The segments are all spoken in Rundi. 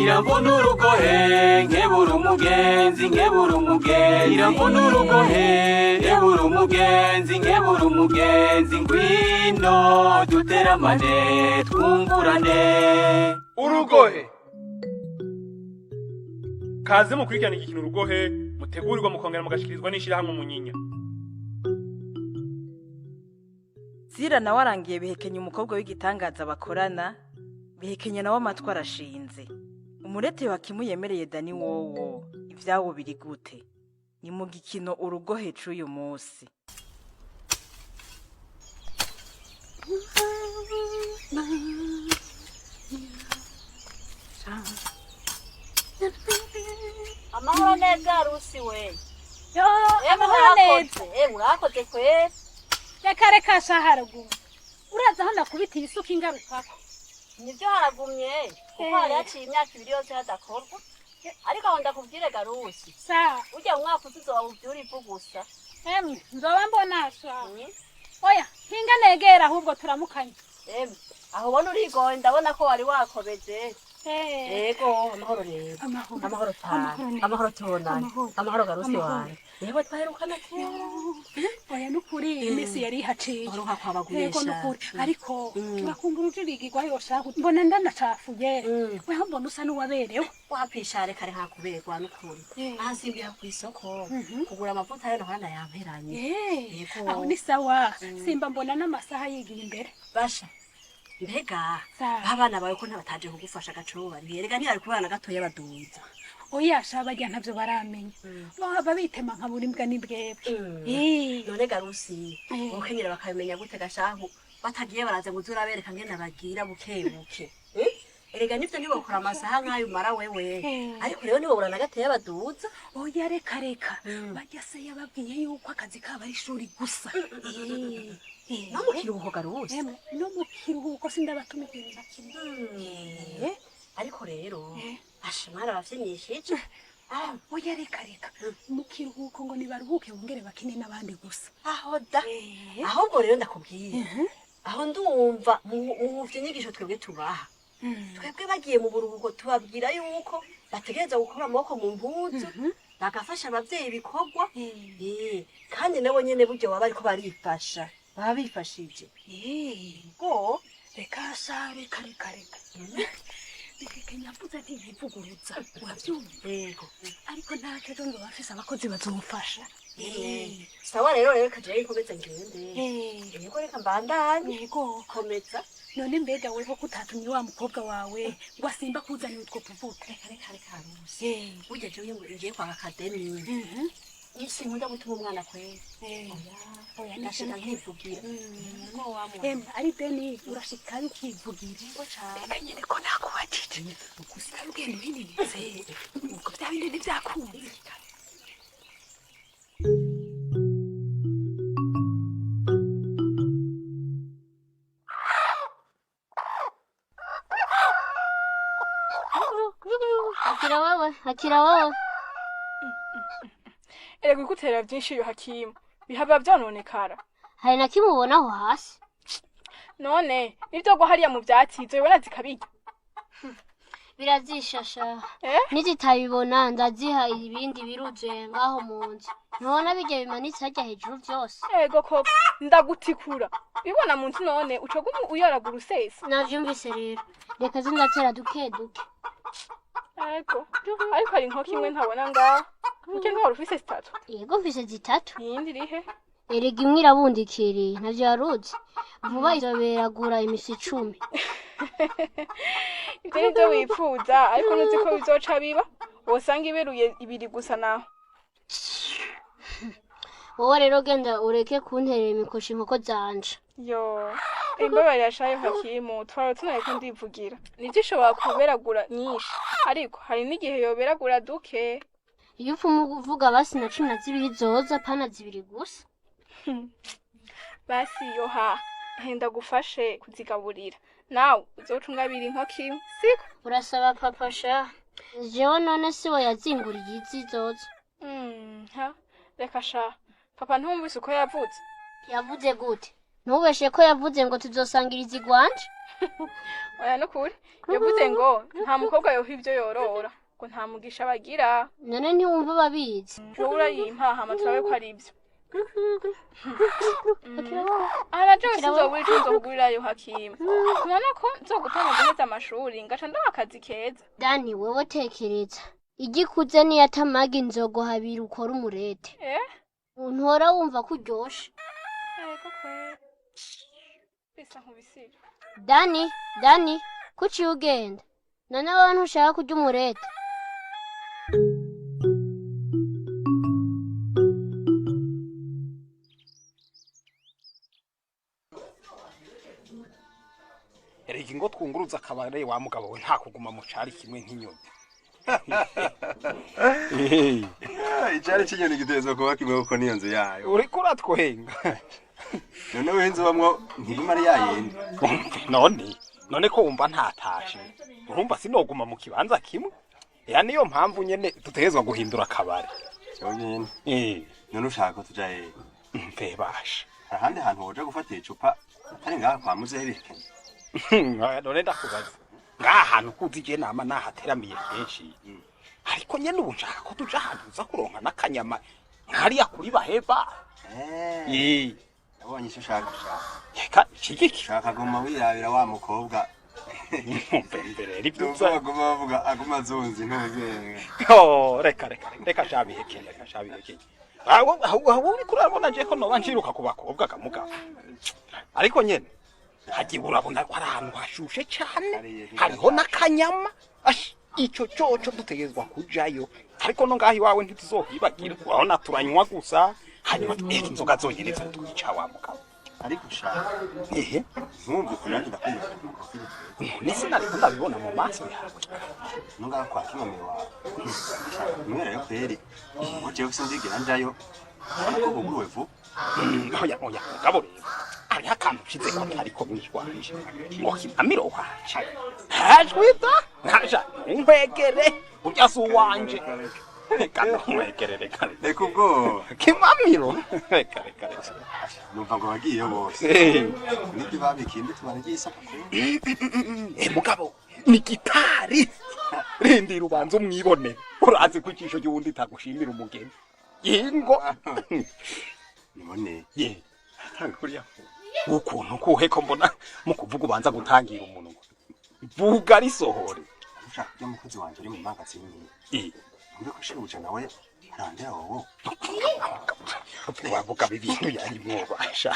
Irambona urugohe nkebura umugenzi, nkebura umugenzi. Irambona urugohe nkebura umugenzi, nkebura umugenzi. Ngwino duteramane twungurane. Urugohe. Kaze mukurikirana igikino Urugohe, mutegurirwa mukongera mugashikirizwa n'ishirahamwe Munyinya. Zira nawe arangiye bihekenya umukobwa w'igitangaza bakorana, bihekenya nawe amatwi arashinze. Umurete wa yemereye Dani wowo, ibyawo biri gute? Ni mu gikino Urugohe c'uyu munsi. Amahoro neza, Rusi we. Yo, Emwe. amahoro neza. Urakoze, emwe urakoze kweri. Reka reka sha, haragumye. Uraza aho nakubitiye isuka ingarukako. Nivyo, haragumye kuko hari haciye imyaka 2 yose hadakorwa, ariko aho ndakubwire garusi, urya mwaka uza uzoba uvyura ivu gusa. Emwe, nzoba mbona sha. Oya, ntinga negera ahubwo turamukanye. Emwe, aho ubona urigoye, ndabona ko wari wakobeje. Ego, amahoro rero. Amahoro. Amahoro cyane. Amahoro neza. Amahoro, tubonane. Amahoro. Amahoro garusi Amahoro. wanjye, yego, twaherukana kera. Oya, nukuri iminsi yari ihaciye. Uruha kwabaguye. Yego. Sha. Nukuri ariko turakumbura ujirigirwa yosha, mbona ndanacafuye. Weho mbona usa n'uwaberewe. Wapisha, reka reka kuberwa n'ukuri. Aha simbiha ku isoko kugura amavuta yo nahora yamperanye. Yego. Aho ni sawa, simba mbona n'amasaha yigiye imbere. Basha, mbega Sawa. abana bawe ko ntabataje kugufasha agacoba? Rega ntiyari kubana gatoya baduza. Oya sha, barya ntavyo baramenya, baba bitema nka buri mbwa n'ibwebwe. None garusi, ukenyera bakabimenya gute gashahu batagiye baraza ngo uze urabereka ngene bagira buke buke? Erega nivyo, ntibokora amasaha nk'ayo umara wewe. Ariko rero ntibobura na gatoya baduza. Oya, reka reka, barya se yababwiye yuko akazi kabo ari ishuri gusa. No mu kiruhuko garusi? Emwe, no mu kiruhuko sindabatuma ikintu na kimwe. Ariko rero asha, mwana bavyinyishije. Oya, reka reka, mu kiruhuko ngo nibaruhuke bongere bakine n'abandi gusa. Aho da, ahubwo rero ndakubwiye, aho ndumva mu inyigisho twebwe tubaha, twebwe bagiye mu buruhuko tubabwira yuko bategereza gukura amaboko mu mpuzu bagafasha abavyeyi ibikorwa. Kandi nabo nyene burya baba bariko barifasha, baba bifashije. Go. Reka sha, reka reka reka, bihekenya avuze ntiyivuguruza, uravyumva? Yego. Ariko ntacyo, ejo nzoba mfise abakozi bazomfasha. Sawa rero, rero kajeyo nkomeze ngende. Yego, reka mbandanye. Yego. Komeza. None mbega weho ko utatumye wa mukobwa wawe ngo asimba kuzanira utwo tuvuta? Reka reka reka rusi, burya jewe ngo ngiye kwaka akademi, sinkunda gutuma umwana kwera. Oya. Ndashika nkivugira. Yego wa mwana. Emwe, ari deni urashika ukivugira. Yego cane. Reka nyene ko nakubajije gusa, ugenda uhininitse ubwo bya bindi ntivyakunze. Akira wewe, akira wewe. Erega ugutera byinshi yo Hakimu, bihava vyononekara. Hari na kimwe ubona aho hasi? None nivyo gwa hariya mu vyatsi zobibona zikabirya? Birazishasha. Eh? Nizitabibona ndaziha ibindi biruzuye ngaho mu nzu. Ntubona bijya bimanitse harya hejuru vyose? Ego koko, ndagutikura bibona mu nzu, none ucoga uyoragura usesa. Navyumvise rero. Reka zindatera duke duke. Ego, ariko hari inkoko imwe ntabona ngaho. Muke ntiwari ufise zitatu? Yego, mfise zitatu. Iyindi irihe? Erega imwe irabundikiriye, ntavyo waruzi? Vuba izoberagura imisi 10. Ivyo nivyo wipfuza, ariko ntuzi ko bizoca biba wosanga iberuye ibiri gusa naho. Wowe rero genda ureke kunterera imikoshi inkoko zanje. Yo, imbabarira shayo Hakimu, twara tunareko ndivugira. Nivyo, ishobora kuberagura nyinshi, ariko hari n'igihe yoberagura duke. Iyo upfuma uvuga basi na 12 zoza, pana zibiri gusa. Basi yoha, henda gufashe kuzigaburira, nawe uzoca ungabira inkoko imwe, siko? Urasaba papa sha. Jewe none siwe yazinguriye izi zoza? Ha, reka sha, papa ntumvise uko yavutse. Yavuze gute? Ntubeshe ko yavuze ngo tuzosangiriza igwanje. Oya nukuri yavuze ngo nta mukobwa yoha ivyo yorora, ngo nta mugisha bagira. None ntiwumva babizi? Wowe urayimpa hama turabe ko ari ivyo. Aha na jewe sinzobura ico nzokugurira Yohakimu. Ntubona ko nzogutanga guheza amashuri ngaca ndaha akazi keza. Dani, wewe tekereza igikuze niyo atamagi nzoguha abiri ukora umurete. Eh? Untora wumva ko uryoshe. Ego kweri. Bisa nkubisira. Dani, Dani, kuki ugenda? None wowe ntushaka kurya umurete? Erega ingo twunguruza akabare wa mugabo we, nta kuguma mu cari kimwe nk'inyoni. Icari c'inyoni gitegerezwa kuba kimwe kuko niyo nzu yayo. Uriko uratwenga. None wewe inzu ubamwo ntiguma ari yayindi? None ko wumva ntatashe, urumva sinoguma mu kibanza kimwe. Ya niyo mpamvu nyene dutegerezwa guhindura akabare. Cyonyine. Eh. None ushaka ko tuja hehe? Mve basha. Hari ahandi hantu woja gufatira icupa atari ngaha kwa muzehe Bihekenya? None ndakubaza, ngaha hantu kuzi je nama nahateramiye kenshi, ariko nyene ubu nshaka ko tuja ahantu uza kuronka n'akanyama nkariya kuri baheba. Eh. Nabonye icyo ushaka gushaka. Eka kigiki? Ushaka guma wirabira wa mukobwa. Mve mbere rero ibyo Numva aguma avuga aguma azunza intuzenga. Oh, reka reka reka shabihekenya, reka shabihekenya. Aho aho uriko urabona je ko noba nshiruka ku bakobwa kamuga. Ariko nyene hagiye urabona ko ari ahantu hashushe cane, hariho n'akanyama. Ash, ico coco dutegerezwa kujayo. Ariko no ngaho iwawe ntituzohibagira, urabona turanywa gusa, hanyuma inzoga zonyene zotwica wa mugabo. Ariko ushaka. Ehe. Nkumva ukuntu nanjye ndakunda. None sinariko ndabibona mu maso yawe. Nungaho kwa kimamiro wawe. Mwera yo kweri. Ngo jewe sinzigera njayo. Urabona ko buguruwe vuba. Oya oya mugabo rero hariho akantu nshizeko ntariko mwishwanje ngo kimamiro wanje hajwita nkaja nkwegere urya si uwanje, reka nkwegere, reka reka ubwoba kimamiro, reka reka reka. Numva ngo bagiye bose. Nibyo babikiye mbi tubaragiye isapukuru. Mugabo ni gitari, rindira ubanze umwibone, urazi ko ijisho ry'uwundi itagushimira umugeni yingo. None ye kuriya ukuntu kuhe ko mbona mu kuvuga ubanza gutangira umunwa, vuga risohore. Ushaka kurya mukozi wanje ari mu magazini. Eh. Mbe ko shebuja nawe arandera wowe. Wavuga ibintu yari mwobasha.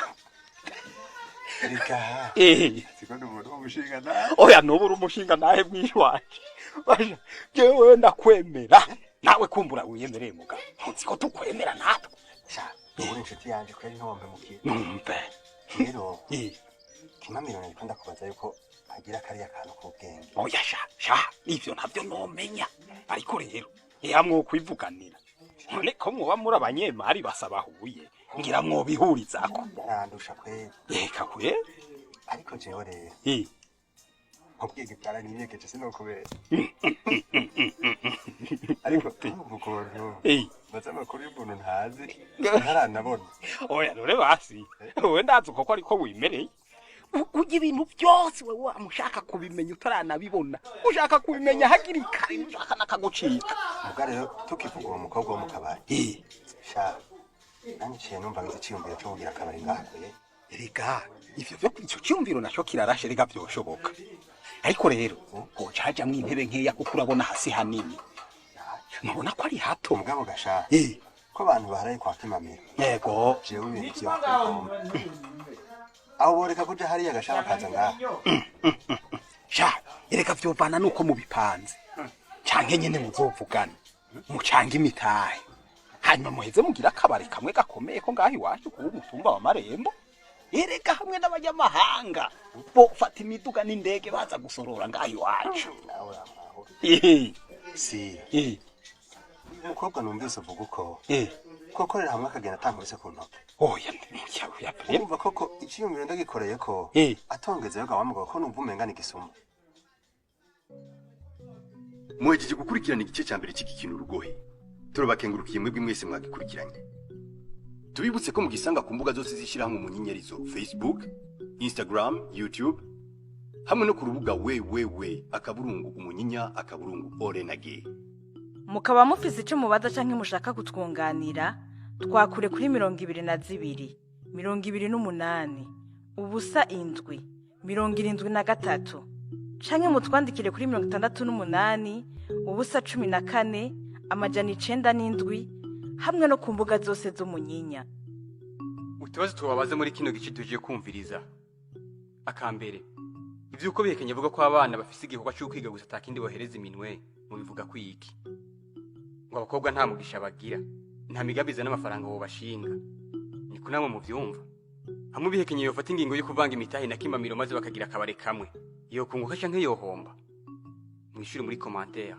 Reka. Eh. Siko n'umuntu w'umushinga nawe. Oya nubu uri umushinga nawe mwishwanje. Basha jewe ndakwemera. Nawe kumbura wiyemereye mugabo. Nzi ko tukwemera natwe. Sha, uri inshuti yanje kweri ntiwompemukiye. Numve. Rero. Eh. Kimamiro nariko ndakubaza yuko agira kariya kantu k'ubwenge. Oya sha, sha, ivyo navyo nomenya. Ariko rero, eya mwokwivuganira. None ko mwoba muri abanyemari basabahuye, ngira mwobihurizako. Yarandusha kweri. Reka kweri. Ariko jewe rero. Eh. Ubwenge bwaranyiyegeje sinokubera. Ariko urumva ukuntu. Eh. Mbaza amakuru y'umuntu ntazi, ntaranabona. Oya none basi, wewe ndazi uko ariko wimereye. Urya ibintu byose wewe wamushaka kubimenya utaranabibona, ushaka kubimenya hakiri kare, ushaka n'akagucika. Muga rero tukivuga uwo mukobwa wo mu kabari. Eh. Sha, nanjye ciye numva ngize iciyumviro cyo kugira akabari ngaha kure. Erega ivyo vyo ico ciyumviro naco kirarashe, rega vyoshoboka. Ariko rero hoca hajamwo intebe nkeya kuko urabona hasi hanini. Ntubona ko ari hato? Mugabo gasha. Eh. Ko abantu baharaye kwa Kimamiro. Yego. Jewe ibintu vyo aho boreka kuja hariya gasha bakaza ngaha. Sha, erega vyovana nuko mubipanze. Canke nyene muzovugana. Mucange imitahe. Hanyuma muheze mugira akabari kamwe gakomeye ko ngaha iwacu kuba umutumba wa Marembo. Erega hamwe n'abanyamahanga bofata imiduga n'indege baza gusorora ngaha iwacu. Nawe amahoro. Eh. Si. Eh. Umukobwa numvise uvuga uko. Eh. Kokorera hamwe akagenda atankubise ku ntoke. Oya, oya, oya. Urumva koko iciyumviro ndagikoreye ko. Eh. Atongezeyo ga wa mugabo ko numva umenga ni igisuma. Muhejeje gukurikirana igice cya mbere cy'iki kintu urugohe. Turabakengurukiye mwebwe mwese mwagikurikiranye. Tubibutse ko mugisanga ku mbuga zose zishyirahamwe mu nyenyerizo: Facebook, Instagram, YouTube. Hamwe no ku rubuga www.umunyinya.org. Mukaba mufise ico mubaza canke mushaka kutwunganira, twakure kuri 22 28 07 73, canke mutwandikire kuri 68 0 14 907, hamwe no ku mbuga zose z'Umunyinya. Utubazo tubabaza muri kino gice tuje kumviriza. Akambere, ivyuko Bihekenya avuga ko abana bafise igikorwa cyo kwiga gusa atakindi bohereza iminwe, mubivuga kwiki? Ngo abakobwa nta mugisha bagira, nta migambi izana n'amafaranga bobashinga, niko namwe muvyumva? Hamwe Bihekenye yofata ingingo yo kuvanga imitahe na Kimamiro maze bakagira akabare kamwe, yokunguka canke yohomba? Mwishuri muri commentaire.